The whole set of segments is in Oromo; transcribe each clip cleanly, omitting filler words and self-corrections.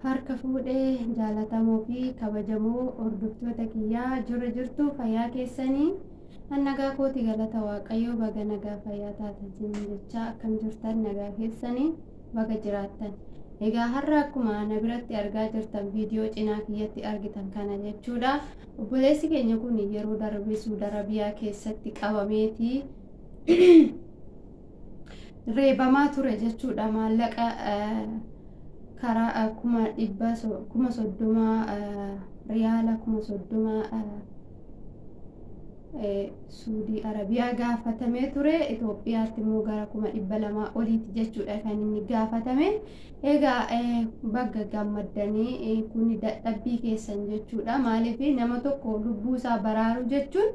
Harka fuudhee jaalatamoo fi kabajamoo hordoftoota kiyyaa, jirra jirtu? Fayyaa keessanii? An nagaa kooti, galata Waaqayyoo. Baga nagaa fayyaa taatan isiniin jechaa, akkam jirtan? Nagaa keessanii? Baga jiraattan. Egaa har'a akkuma ana biratti argaa jirtan, viidiyoo cinaa kiyyatti argitan kana jechuudha. Obboleessi keenya kun yeroo darbe Suudi Arabiyaa keessatti qabameetii reebamaa ture jechuudha. Maallaqa karaa 30,000 riyaala, 30,000 Suudii Arabiyaa gaafatamee ture. Itoophiyaatti immoo gara 200,000 oliiti jechuudha kan inni gaafatame. Egaa bagga gammaddanii, kun dadhabbii keessan jechuudha. Maaliif, nama tokko lubbuu isaa baraaruu jechuun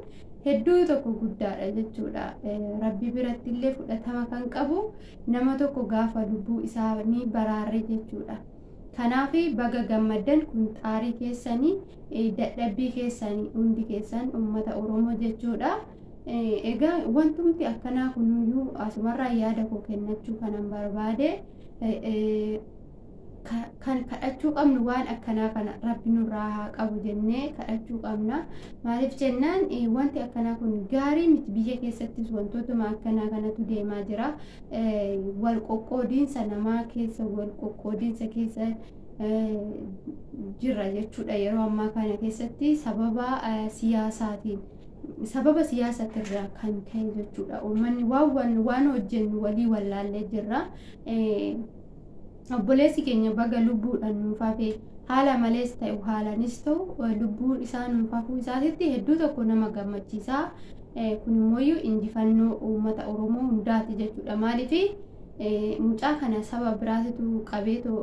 hedduu tokko guddaadha jechuudha. Rabbi biratti illee fudhatama kan qabu nama tokko gaafa lubbuu isaanii baraarre jechuudha. Kanaaf baga gammaddan. Kun xaarii keessanii, dadhabbii keessanii, hundi keessan uummata Oromoo jechuudha. Egaa wantumti akkanaa kunuyyuu asumarraa yaada koo kennachuu kanan barbaade, kan kadhachuu qabnu waan akkanaa kana Rabbi nurraa haa qabu jennee kadhachuu qabna. Maaliif jennaan, wanti akkanaa kun gaarii miti. Biyya keessattis wantootuma akkanaa kanatu deemaa jira. Wal qoqqoodiinsa namaa keessa, wal qoqqoodiinsa keessa jirra jechuudha yeroo ammaa kana keessatti, sababa siyaasaatiin, sababa siyaasatirraa kan ka'e jechuudha. Uummanni waan waan hojjennu walii wallaallee jirra. Obboleessi keenya baga lubbuudhaan nuuf hafe. Haala malees ta'u, haalaanis ta'u, lubbuun isaa nuuf hafuu isaatitti hedduu tokko nama gammachiisa. Kun immoo injifannoo uummata Oromoo hundaati jechuudha. Maaliif, mucaa kana saba biraatitu qabeetu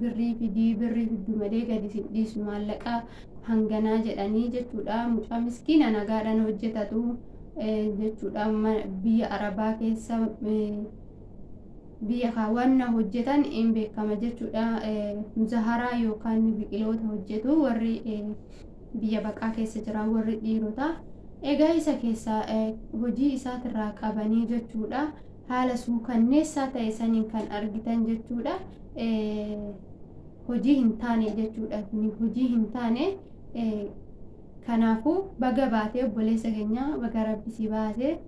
birrii fidii, birrii fiddu malee gadi sin dhiisu, maallaqa hanganaa jedhanii jechuudha. Mucaa miskiina nagaadhaan hojjetatu jechuudha. Biyya Arabaa keessa biyya kaawwanna hojjetan hin beekama jechuudha. Muzaharaa yookaan biqiloota hojjetu warri biyya baqaa keessa jiran, warri dhiirotaa. Egaa isa keessaa hojii isaatirraa qabanii jechuudha. Haala suukanneessaa ta'e saniin kan argitan jechuudha. Hojii hin taane jechuudha. Kuni hojii hin taane. Kanaafuu baga baatee obboleessa keenya, baga Rabbi si baasee.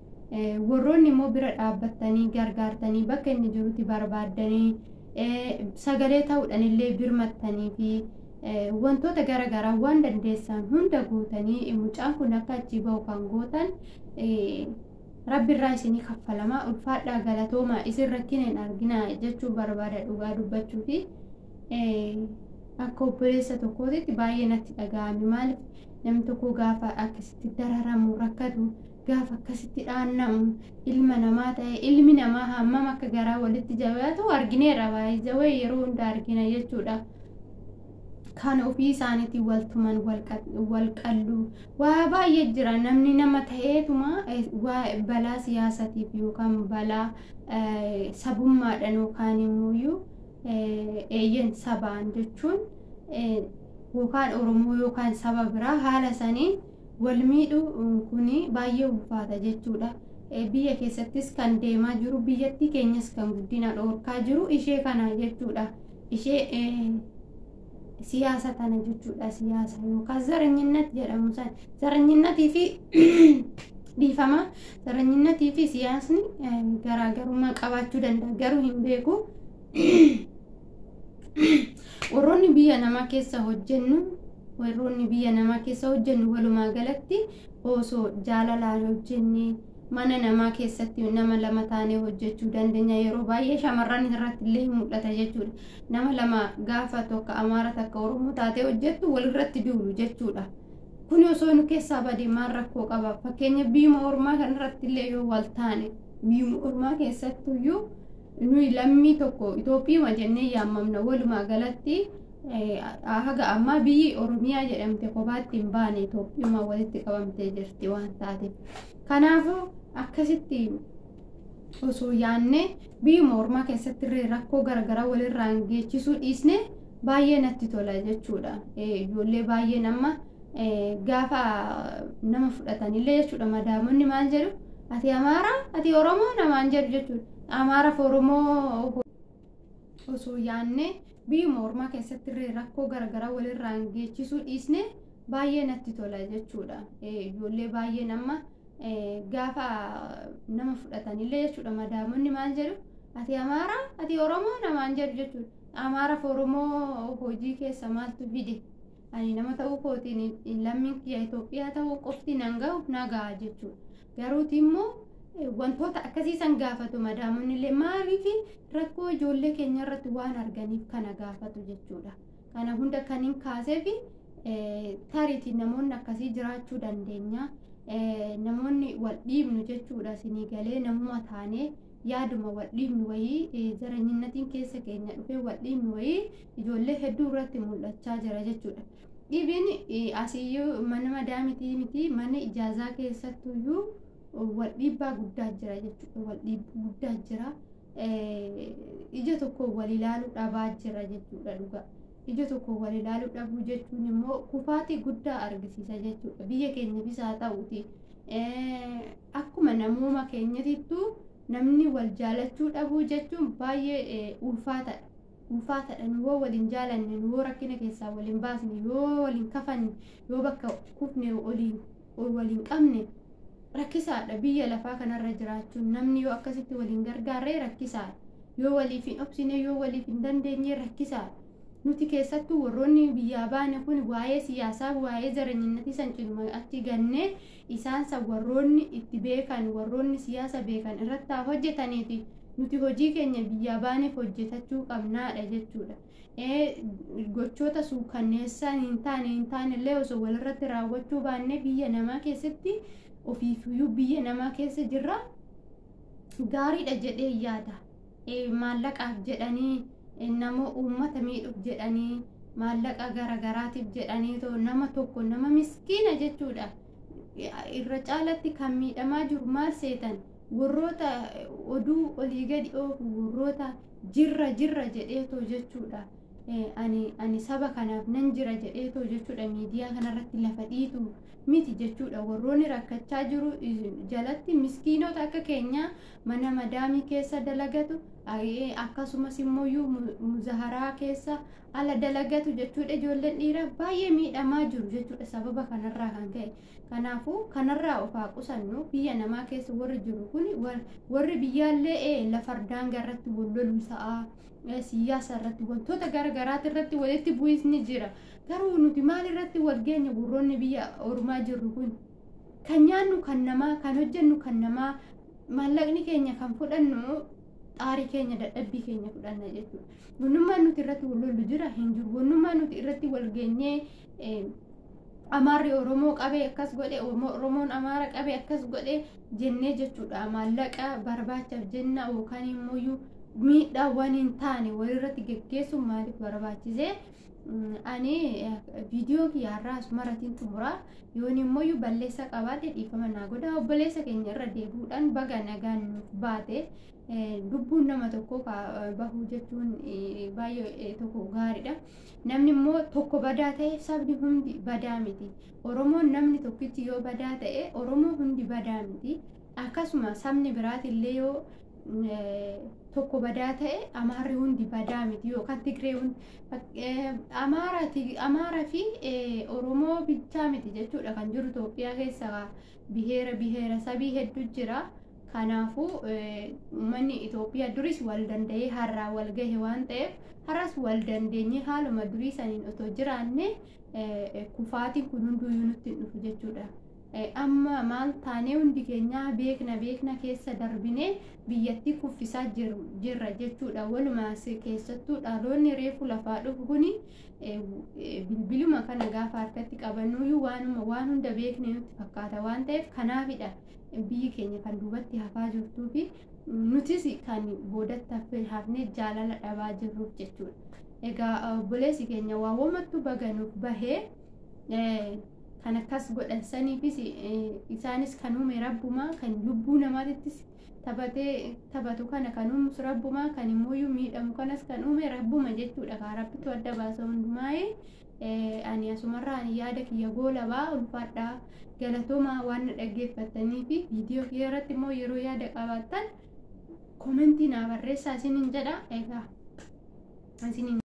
Warroonni immoo bira dhaabbattanii gargaartanii, bakka inni jirutti barbaaddanii, sagalee ta'uudhaan illee birmattanii fi wantoota garaagaraa waan dandeessan hunda gootanii mucaan kun akka achi bahu kan gootan, Rabbi irraa isinii kaffalamaa. Ulfaadhaa, galatoomaa, isin rakkina hin arginaa jechuu barbaada. Dhugaa dubbachuu fi akka obboleessa tokkootitti baay'ee natti dhaga'ame. Maaliif, namni tokko gaafa akkasitti dararamu, rakkatu, gaafa akkasitti dhaannamu, ilma namaa ta'e, ilmi namaa hammam akka garaa walitti jabaatu argineerra. Baay'ee yeroo hunda argina jechuudha. Kan ofii isaaniitiin wal tuman, wal qallu, waa baay'ee jira. Namni nama ta'eetuma balaa siyaasatiif yookaan balaa sabummaadhaan yookaan immoo eeyyen sabaan jechuun yookaan Oromoo yookaan saba biraa haala saniin wal miidhuu kuni baay'ee ulfaata jechuudha. Biyya keessattis kan deemaa jiru, biyyattii keenyas kan guddina dhoorkaa jiru ishee kana jechuudha. Ishee siyaasa tana jechuudha. Siyaasa yookaan zaranyinnet jedhamu san, zaranyinnetii fi, dhiifama, zaranyinnetii fi siyaasni garaagarummaa qabaachuu danda'a, garuu hin beeku. Warroonni biyya namaa keessa hojjennu, warroonni biyya namaa keessa hojjennu, walumaa galatti osoo jaalalaan hojjennee mana namaa keessatti nama lama taanee hojjechuu dandeenya. Yeroo baay'ee shamarran irratti illee mul'ata jechuudha. Nama lama gaafa tokko Amaara, takka Oromoo taatee hojjettu, walirratti duulu jechuudha. Kun osoo nu keessaa badee maal rakkoo qaba? Fakkeenya biyyuma ormaa kanarratti illee yoo wal taane, biyyuma ormaa keessattuyyuu nuyi lammii tokko, Itoophiyaa jennee yaamamna. Walumaa galatti haga ammaa biyyi Oromiyaa jedhamte kophaatti hin baane, Itoophiyaa walitti qabamtee jirti waan taateef. Kanaafuu akkasitti osoo yaannee biyyuma ormaa keessatti illee rakkoo garaagaraa walirraan geechisuu dhiisne baay'ee natti tola jechuudha. Ijoollee baay'een amma gaafa nama fudhatanillee jechuudha, madaamonni maal jedhu? "Ati Amaaraa, ati Oromoo?" namaan jedhu jechuudha. Amaaraaf Oromoo osoo yaannee biyyuma ormaa keessatti illee rakkoo garaagaraa walirraan geechisuu dhiisne baay'ee natti tola jechuudha. Ijoollee baay'een amma gaafa nama fudhatanillee jechuudha, madaamonni maal jedhu? Ati Amaara, ati Oromoo namaan jedhu jechuudha. Amaaraaf Oromoo hojii keessa maaltu fide? Ani nama ta'uu kootiin, lammiin kiyya Itoophiyaa ta'uu qofti nan gahu, na gaha jechuudha. Garuuti immoo wantoota akkasiisan gaafatu madaamonni illee. Maaliif? Rakkoo ijoollee keenya irratti waan arganiif kana gaafatu jechuudha. Kana hunda kan hin kaaseef tariitii namoonni akkasii jiraachuu dandeenya. Namoonni wal dhiibnu jechuudha, isinii galee, namuma taanee yaaduma wal dhiibnu wayii, zaranyinnatiin keessa keenya dhufee wal dhiibnu wayii ijoollee hedduu irratti mul'achaa jira jechuudha. Dhibiin asiyyuu mana madaamitii miti, mana ijaazaa keessattuyyuu wal dhiibbaa guddaa jira jechuudha. Wal dhiibbaa guddaa jira. Ija tokko wal ilaaluu dhabaa jira jechuudha dhugaa. Ija tokko wal ilaaluu dhabuu jechuun immoo kufaatii guddaa argisiisa jechuudha. Biyya keenyaafis haa ta'uuti. Akkuma namooma keenyatittuu namni wal jaalachuu dhabuu jechuun baay'ee ulfaataadha. Ulfaataadha. Nu yoo waliin jaalanne, nu yoo rakkina keessaa waliin baasne, yoo waliin kafanne, yoo bakka kufne waliin qabne, rakkisaadha biyya lafaa kanarra jiraachuun. Namni yoo akkasitti waliin gargaarree rakkisaadha. Yoo waliif hin obsine, yoo waliif hin dandeenye, rakkisaadha. Nuti keessattuu warroonni biyyaa baane kun waa'ee siyaasaa, waa'ee zaranyinnatii san cinuma achi gannee, isaan san warroonni itti beekan, warroonni siyaasa beekan irratti haa hojjetaniiti, nuti hojii keenya biyyaa baaneef hojjetachuu qabnaadha jechuudha. Gochoota suukanneessaa hin taane illee osoo walirratti raawwachuu baannee, biyya namaa keessatti ofiifiyyuu biyya namaa keessa jirra, gaariidha jedhee yaada. Maallaqaaf jedhanii, nama uummata miidhuuf jedhanii, maallaqa garagaraatiif jedhanii nama tokko, nama miskiina jechuudha. Irra caalatti kan miidhamaa jiru maal seetan? Warroota oduu olii gadi oofu, warroota jirra jirra jedheetoo jechuudha. Ani saba kanaaf nan jira jedheetoo jechuudha, miidiyaa kanarratti lafa dhiitu miti jechuudha. Warroonni rakkachaa jiru jalatti miskiinota akka keenyaa mana madaamii keessa dalagatu, akkasumas immoo muzaharaa keessa ala dalagatu jechuudha. Ijoolleen dhiiraa baay'ee miidhamaa jiru jechuudha sababa kanarraa kan ka'e. Kanaafuu kanarraa of haa qusannu. Biyya namaa keessa warri jiru kun, warri biyyaallee lafa daangaa irratti wal loluu sa'aa, siyaasa irratti, wantoota garagaraati irratti walitti bu'isni jira. Garuu nuti maal irratti wal geenya? Warroonni biyya ormaa jirru kun, kan nyaannu kan namaa, kan hojjennu kan namaa, maallaqni keenya kan fudhannu, xaarii keenya, dadhabbii keenya fudhanna jechuudha. Wannummaan nuti irratti wal lollu jira hin jiru. Wannummaan nuti irratti wal geenyee, Amaarri Oromoo qabee akkas godhe, Oromoon Amaara qabee akkas godhe jennee jechuudha. Maallaqa barbaachaaf jenna yookaan immoo miidhaawwan hin taane walirratti geggeessuun maaliif barbaachisee? Ani viidiyoo kiyyaarraa asumarratiin xumuraa. Yoon immoo balleessa qabaate dhiifama naa godha. Obboleessa keenya irra deebi'uudhaan baga nagaan nuuf baate. Lubbuun nama tokko bahuu jechuun baay'ee tokko gaariidha. Namni immoo tokko badaa ta'e sabni hundi badaa miti. Oromoon namni tokkichi yoo badaa ta'e Oromoo hundi badaa miti. Akkasuma sabni biraatillee yoo tokko badaa ta'e Amaarri hundi badaa miti, yookaan Tigree hundi, Amaaraa fi Oromoo bichaa miti jechuudha kan jiru. Itoophiyaa keessa biheera biheera sabii hedduu jira. Kanaafuu uummanni Itoophiyaa duris wal danda'ee har'aa wal gahe waan ta'eef, har'as wal dandeenye haaluma durii saniin otoo jiraanne kufaatiin kun hunduyyuu nutti hin dhufu jechuudha. Amma maal taanee hundi keenyaa beekna beekna keessa darbinee biyyattii kuffisaa jirra jechuudha. Walumaa keessattuu dhaloonni reefu lafaa dhufu kuni bilbiluma kana gaafa harkatti qabannuyyuu waanuma waan hunda beekne nutti fakkaata waan ta'eef, kanaafidha biyyi keenya kan duubatti hafaa jirtuu fi nutis kan boodatti hafnee jaalala dhabaa jirruuf jechuudha. Egaa obboleessi keenya waa wamattu baga nuuf bahee. Kan akkas godhan saniifis, isaanis kan uume rabbumaa, kan lubbuu namaatittis taphatee taphatu kana kan uumus rabbumaa, kan immoo miidhamu kanas kan uume rabbuma jechuudha. Kan rabbitu adda baasa hundumaa'ee. Ani asumarraa ani yaada kiyya goolabaa. Ulfaadhaa, galatoomaa waan na dhaggeeffattanii fi viidiyoo kiyya irratti immoo yeroo yaada qabaattan koomentii naa barreessaa isiniin jedha. Egaa Isiniin.